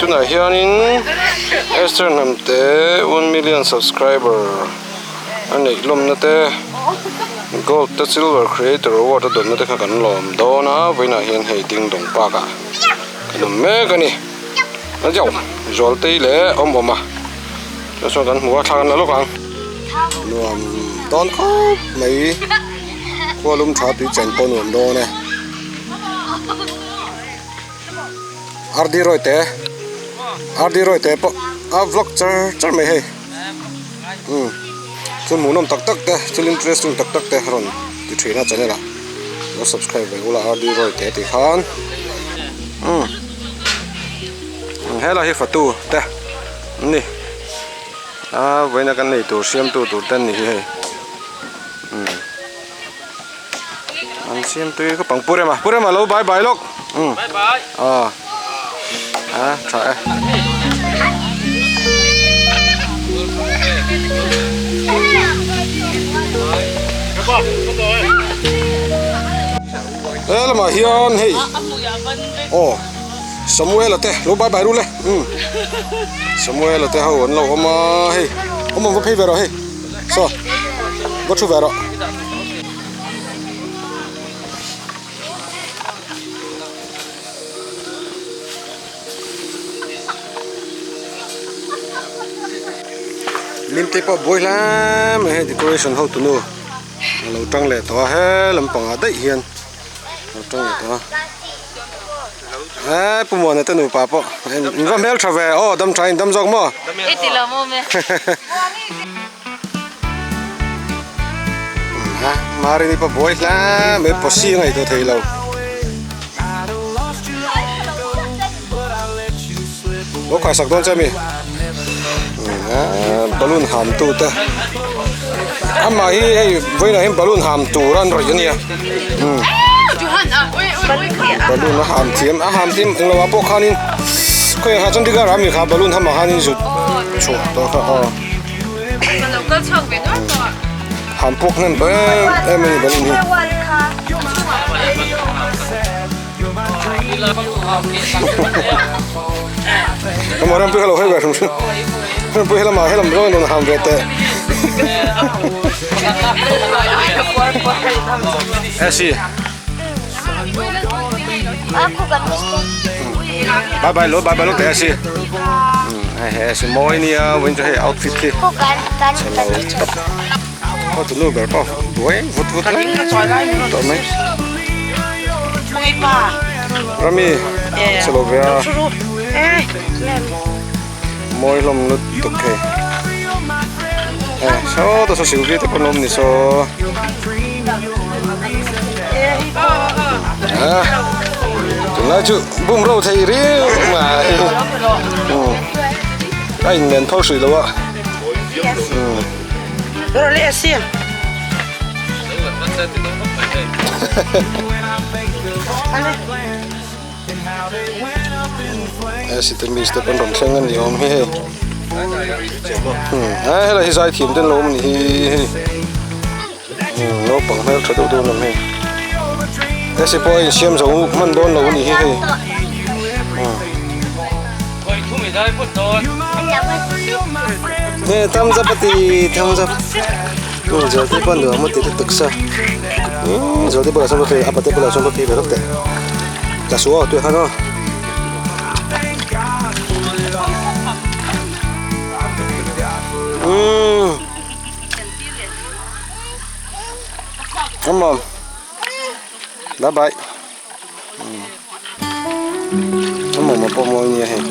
tunah hianin Esther Hnamte one million subscriber a neih lawmna te gold te silver creator award a dawnna te kha kan lawm dawn a vawiinah hian hei ding dawng park ah kan awm mek a ni a zauh Zualtei leh awm awm a chuan sawn kan hmu a thla kan la lawk ang nuam dawn khawp mai khua lum tha tui chen pawh nuam dawn e. RD Royte RD Royte pawh a vlog char char mai hei umm thil hmuhnawm tak tak te thil interesting tak tak te a rawn ti thin a channel ah lo subscribe ve ula RD Royte tih khan umm helai hi fatu te an ni a vawiina kan nei tur siamtu tur te an ni hi hei umm. An siam tui ka pang Pu Rema Pu Rema lo bye bye lawk umm Bye bye aw a tha e. He lamah hian hei aw Samuela te lo bye bye ru le umm Samuela te ho an lo awm a hei awm ang va phei ve rawh hei saw va thu ve rawh. Lim te pawh a buai hle mai hei decoration ho tunu a lo tang leh tawh a he lampangah daih hian a lo tang leh tawh a he Pu Muana te nupa pawh in va hmeltha ve aw dam tha in dam zawk maw. Marini pawh buai hle mai posi a ngaihtuah thei lo. Lo khaisak dawn che a mi balloon ham tu te amah hi hei vawiinah hian balloon ham tur an rawih a nia balloon a ham thiam a ham thiam englo ah pawh khanin khawiah kha Chandigarh ah mi kha balloon hamah khanin zut chhuah tawh kha aw. Ham puk hnem tawh em em a ni balloon hi. Emaw rampui kha lo hawi ve hrim hrim rampui helamah helam zawng in rawn ham ve teh. Esi. Bye bye lo bye bye lo teh esi. Hei he esi mawi nia vawiin chu hei outfit khi chhelo tawp. Khaw tu nu ber pawh buai vut vut hle tawh mai. Rami chhelo ve a. Mawi hlawm lutuk hei. Saw ta saw Sylvia te pawh an awm ni saw. Tunlai chu bum ro thei riau mai. A inmen pho hrih lo a. He city miss te pawn rawn thleng a ni awm hi hei he helai hi zai thiam te an lo awm a ni hi hei naupang hmeltha deuh deuh an awm hei he sipawi a insiam zo hman dawn lo a ni hi hei. Thumbs up a ti thumbs up Zualte pawh a nuam a ti lutuk sa Zualte bulah sawn ka phei a pate bulah sawn ka phei ve lawk teh ka su aw tuiah khan aw. Come on bye bye. A mawmawh pawh mawi nia hei.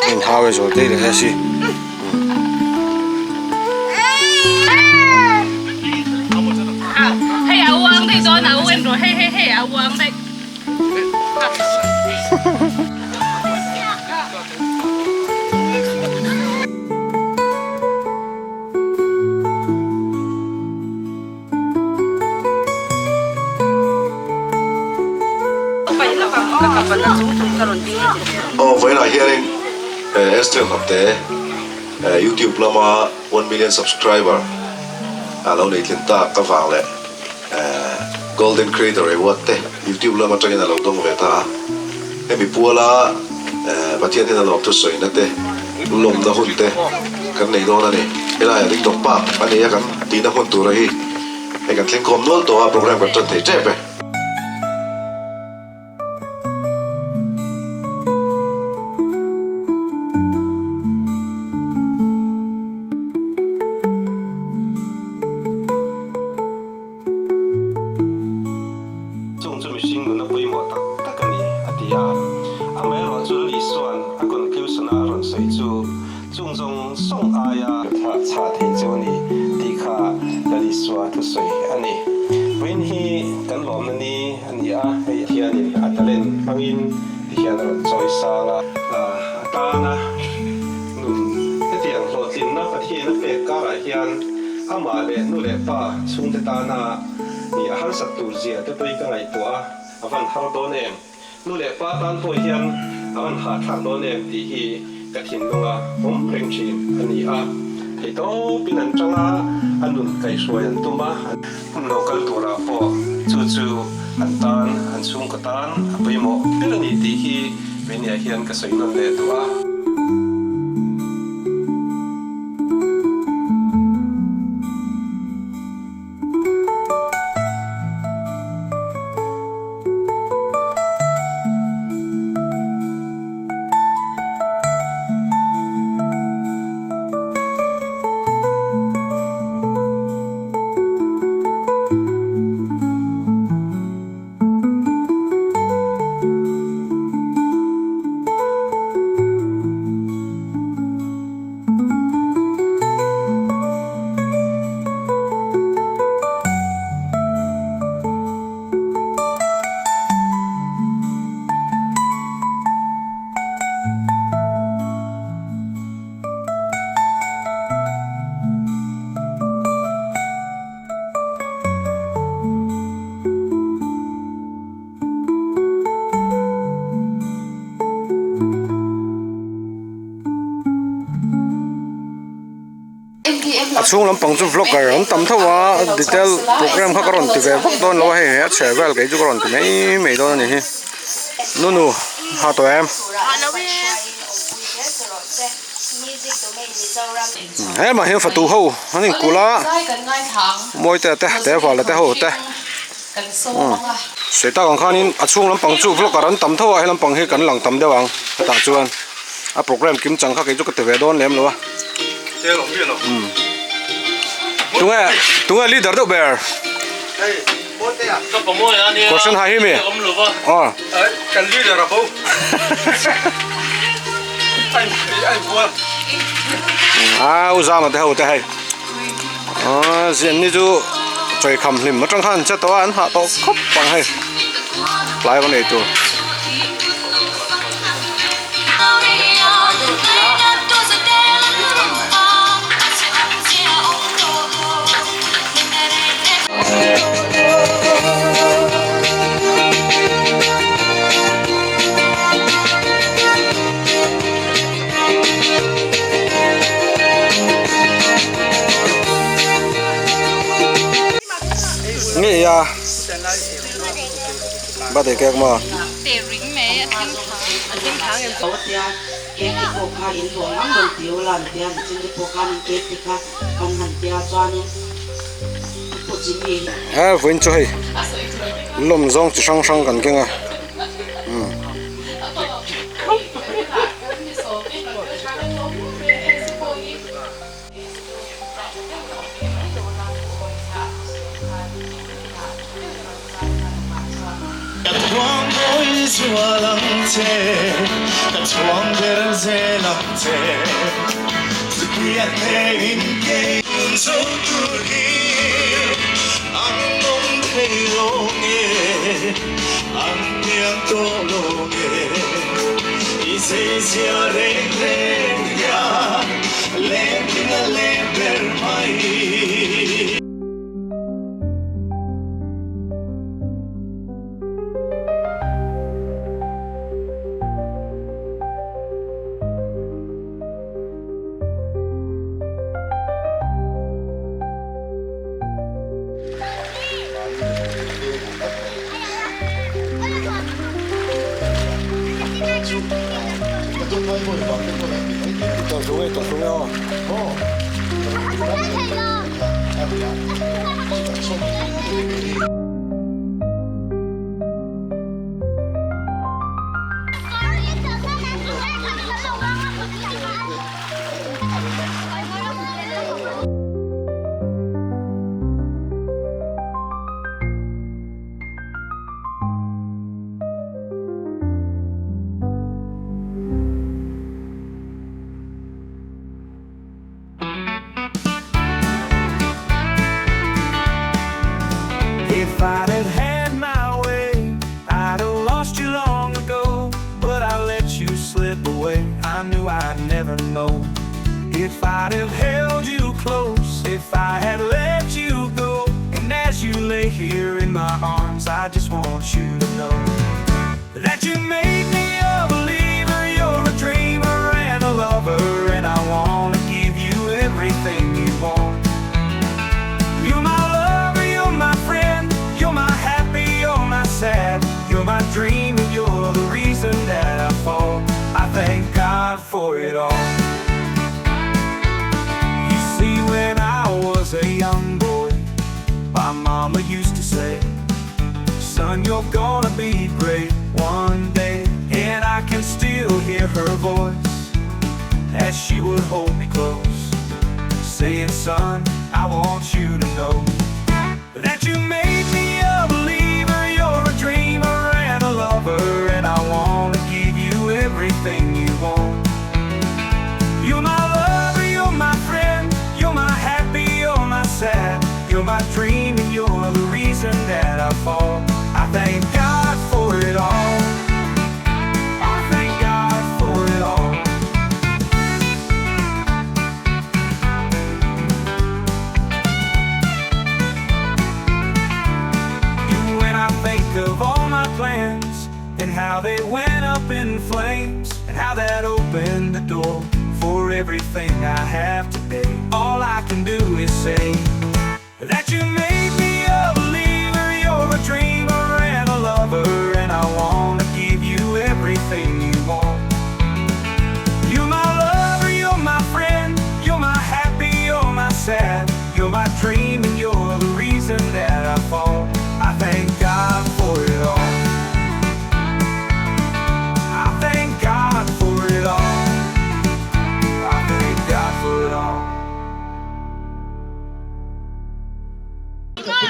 Inhau e zawh te leh si. Aw vawiinah hianin Esther Hnamte YouTube lama 1 million subscriber a lo nei tlin tak avang leh Golden Creator Award te YouTube lam atangin a lo dawng ve ta a. Hemi puala Pathian hian a lawm thusawina te, lawmna hun te kan nei dawn a ni. Helaiah ding dawk pak a nei a kan tihna hmun tura hi hei kan thleng khawm nual tawh a, program kan tan thei tep e. Chung chu mihring nuna pawimawh tak tak a ni, a ti a. Amaherawhchu Lisua'n a conclusion-a a rawn sawi chu, Chung zawng zawng aia thlah chhah thei chu a ni tih kha Lal Isua thusawi a ni. Vawiin hi kan lawmna ni a ni a, hei hianin a talent hmangin ti hian a rawn chawi sang a, a tana nun hetiang hlawhtlinna Pathian a pek karah hian amah leh nu leh pa chhungte tana ni a harsat tur zia te pawhin ka ngaihtuah a, a van har dawn em? Nu leh pa tan pawh hian a van hahthlak dawn em tih hi ka thinlunga awm reng thin a ni a. Theihtawpin an tang a, a nun kaihhruai an tum a, hun lo kal turah pawh chu chu an tan, an chhungkaw tan a pawimawh ber a ni tih hi Mania hian ka sawi nawn leh duh a. A chhung lampang chu vlogger an tam tho a detail program kha ka rawn ti ve vak dawn lo a hei a chheh vel kei chu ka rawn ti mai mai dawn a ni hi nunu ha tawh em hemah hian fatu ho an inkulh a mawite te te vala te ho te sawi tak ang khanin a chhung lampang chu vlogger an tam tho a he lampang hi kan lang tam deuh ang hetah chuan a program kim chang kha kei chu ka ti ve dawn lem lo a tunge tunge leader deuh ber question hai hi mi aw kan leader a bo a u zama te ho te hei a zian ni chu chawi kham hlim atang khan che tawh a an hah tawh khawp ang hei tlai rawn ei tur. Nge ya birthday cake maw he vawiin chu hei lawm zawng chi hrang hrang kan keng a. thei lawng e, an hniam tawh lawng e. I zeizia reng reng hian lengin a leng ber mai. If I'd have had my way, I'd have lost you long ago. But I let you slip away, I knew I'd never know. If I'd have held you close, if I had let you go. And as you lay here in my arms, I just want you to know that you made me a believer. You're a dreamer and a lover, and I wanna give you everything you want. You're my lover, you're my friend, you're my happy, you're my sad, you're my dream, and you're the reason that I fall. I thank God for it all. You see, when I was a young boy, my mama used to say, Son, you're gonna be great one day. And I can still hear her voice as she would hold me close, saying, Son, I want you to know that you made me a believer. You're a dreamer and a lover, and I wanna give you everything you want. You're my lover, you're my friend, you're my happy, you're my sad, you're my dream, and you're the reason that I fall. I thank God for it all. I thank God for it all. When I think of all my plans and how they went up in flames and how that opened the door for everything I have today, all I can do is say that you made me a believer. You're a dreamer and a lover, and I wanna give you everything you want. You're my lover, you're my friend, you're my happy, you're my sad, you're my dream, and you're the reason that I fall. I thank God for it all. I thank God for it all. I thank God for it all.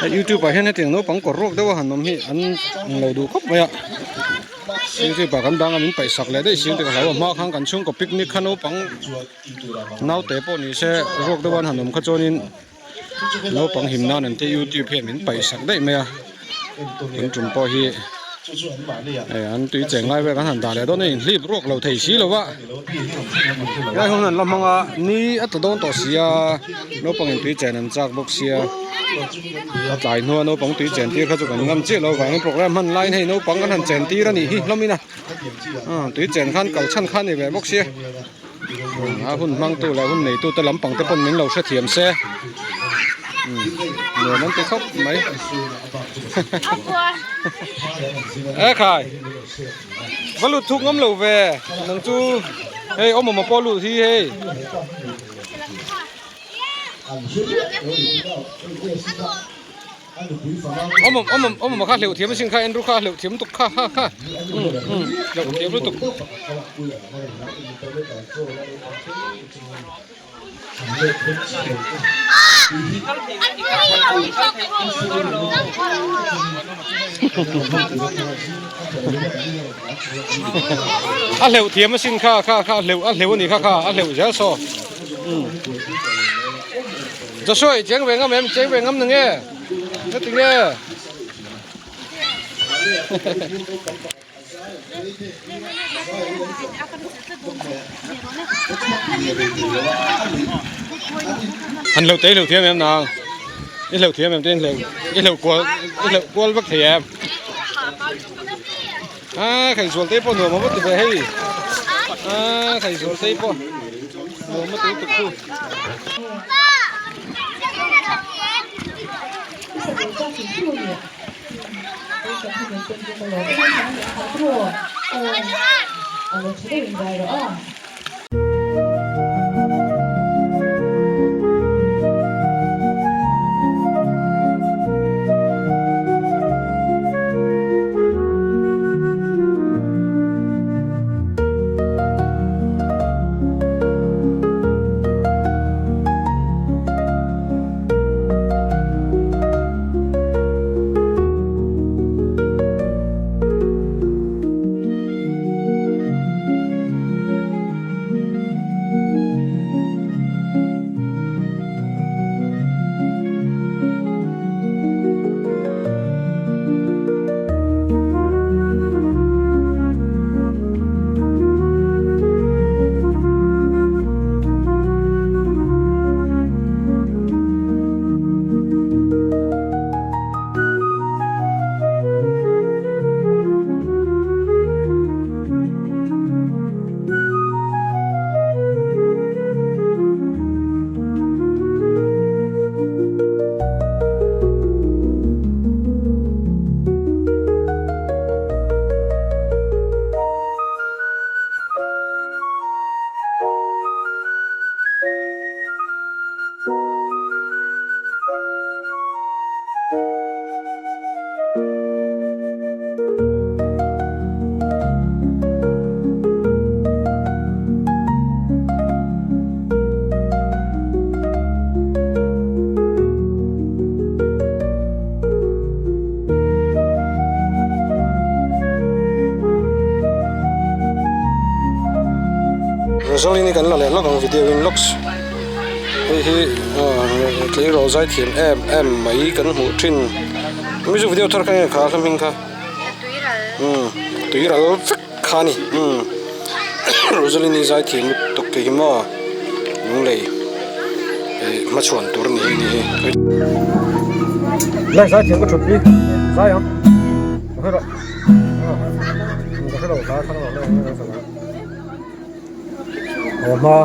Youtube ah hian hetiang naupang kawr ruak deuh a han awm hi an ang lo duh khawp mai a youtube ah kan bang a min paih sak leh daih sin te ka hlau a hma khan kan chhungkaw picnic kha naupang naute pawh ni se ruak deuh an han awm kha chuanin naupang him nan an te youtube hian min paih sak daih mai a tun tum pawh hi hei an tui cheng lai vel kan han dah leh dawn a inhlip ruak lo thei si lo va helai hun an la hmang a ni a tla dawn tawh si a naupang in tui chen an chak bawk sia a tlai hnua naupang tui chen tir kha chu kan ngam chiah lo vangin program hman laiin hei naupang kan han chen tir a nih hi hlawmin a tui chen khan kal chhan kha a ni ve bawk sia. A hun hmangtu leh hun neitute lampang te pawn min lo hrethiam se nuam an ti khawp mai e khai va lut thuk ngam lo ve nang chu hei awm awm a pawh lut hi hei. Awm awm awm awm awm kha hleuh thiam asin kha en ru kha hleuh thiam lutuk kha kha kha umm umm hleuh thiam lutuk. A hleuh thiam asin kha kha kha hleuh a hleuh a ni kha kha a hleuh zel saw umm. Joshua i cheng ve ngam em cheng ve ngam na nge heti nge. Han hleuh te i hleuh thiam em nang i hleuh thiam em te i hleuh i hleuh kual i hleuh kual vek thei em a khaihzual te pawh nuam a va ti ve hei a khaihzual te pawh nuam a ti lutuk chu. Rosaline hi kan la leh lawk ang video in lawks hei hi tleirawl zai thiam em em mai kan hmuh thin music video thar kha nge kha hla hming kha tuiral vek kha a ni Rosaline hi zai thiam lutuk kei hi maw lunglei hmachhuan tur a ni hei ni hi. Zai zai thiam ka thut hi zai ang ka hre rawh ka hre lo hla thlang lo Aw hma.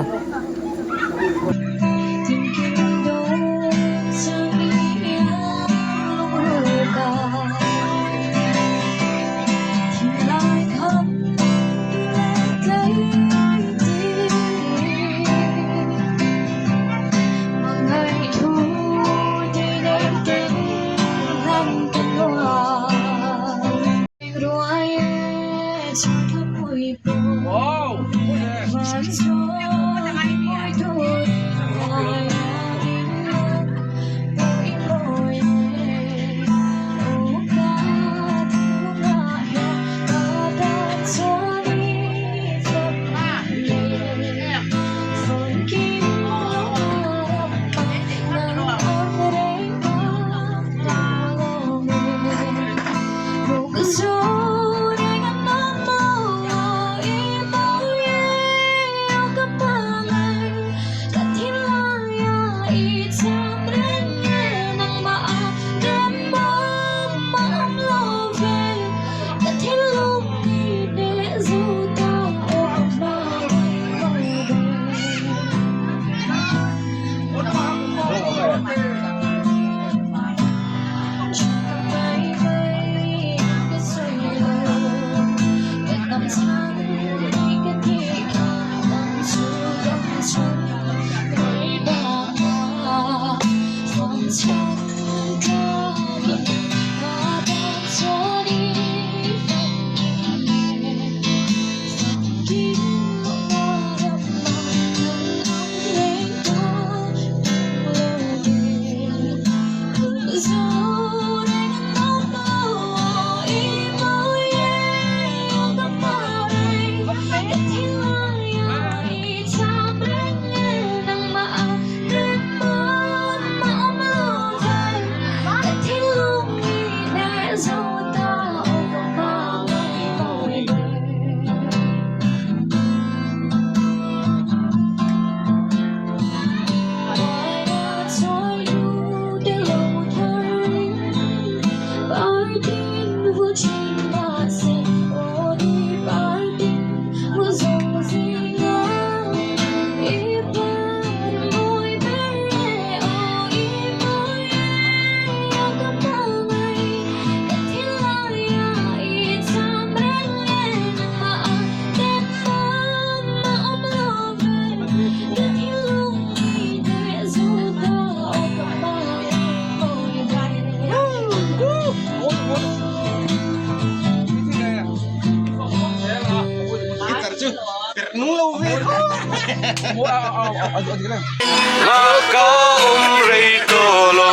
Ka awm rei tawh lo,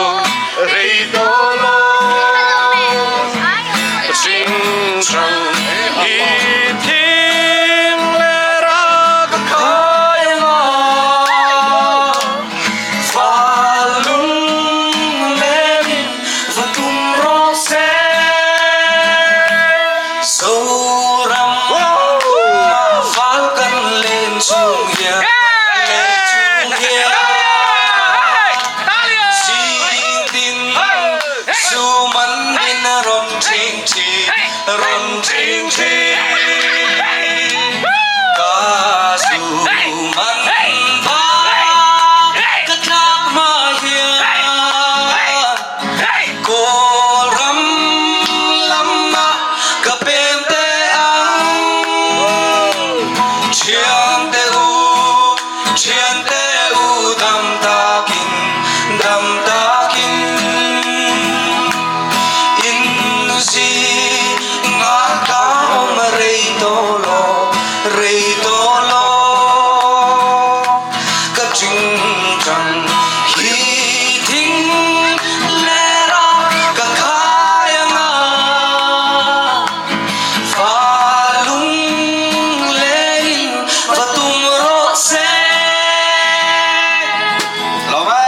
rei tawh lo Chingchang i thing leh ra ka khai ang a Fal lung lemin va tum rawh se Zoram mah fal kan len chung hian len chung hian Zing tin su man in rawn thing thi rawn thing thi Ka su man va ka tlak hma hian Kawlram lamah ka pem teh ang. Thiante u, thiante u dam takin, dam takin. In zingah ka awm rei tawh lo, rei tawh lo. Ka chingchang hi thing ler a ka khai ang a, fa lung lein va tum rawh se. Lawm e.